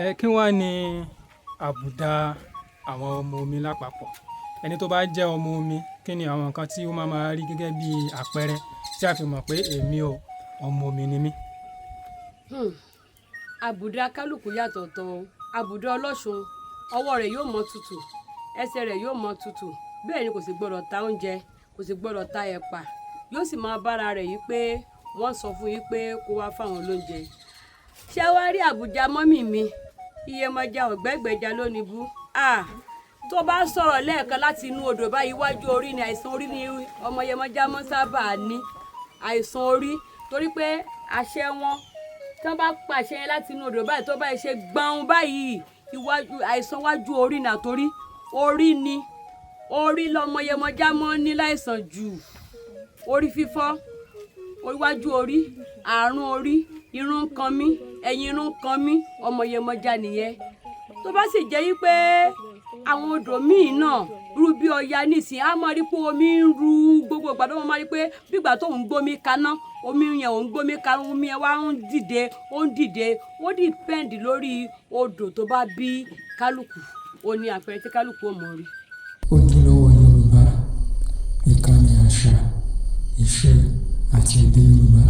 Ẹ kí wá ní àbùdá àwọn ọmọ omi lápapọ̀? Ẹni tó bá jẹ́ ọmọ omi, kí ni àwọn nǹkan tí ó máa máa rí gẹ́gẹ́ bí àpẹẹrẹ tí a fi mọ̀ pé èmi o, ọmọ omi ni mí? Àbùdá kálukú yàtọ̀tọ̀ o. Àbùdá ọlọ́ṣun, ọwọ́ rẹ̀ yóò mọ́ tutù, ẹsẹ̀ rẹ̀ yóò mọ́ tutù, bẹ́ẹ̀ ni kò sì gbọ́dọ̀ ta oúnjẹ, kò sì gbọ́dọ̀ ta ẹ̀pà, yóò sì máa bára rẹ̀ yìí pé wọ́n sọ fún yín pé kó wá fáwọn lóúnjẹ. Ṣé wàá rí àbùjá mummy mi, Iyemọja Ọ̀gbẹ́gbẹ̀ja lónìí bú? Ah, tó bá sọ̀rọ̀ lẹ́ẹ̀kan láti inú odò báyìí, iwájú orí ni àìsàn orí ni ọmọ Yemọja mọ́ sábà ní àìsàn orí, torí pé àṣẹ wọn, tí wọ́n bá pàṣẹ yẹn láti inú odò báyìí, tó bá ṣe gbọ̀n báyìí, iwájú àìsàn wájú orí ni, àtòrí orí ni, orí lọmọ Yemọja mọ́ ní láìsàn jù. Orí fífọ́, iwájú orí, àrùn orí, irun kan mí, ẹ̀yìn irun kan mí, ọmọ Yemọja nìyẹn. Tó bá sì jẹ́ wípé àwọn odò míì náà rú bí Ọya nísìnyí, á máa rí pé omi ń ru gbogbo ìgbà, tó máa rí pé bígbà tó ń gbómi kaná, omi yẹn ò ń gbómi kaná, omi yẹn wá ń dìde, ó ń dìde. Ó depend lórí odò tó bá bí kálukú, ó ní àpẹẹrẹ tí kálukú ò mọ̀ rí. Ojúlówó Yorùbá, ìkànnì àṣà, ìṣe àti èdè Yorùbá.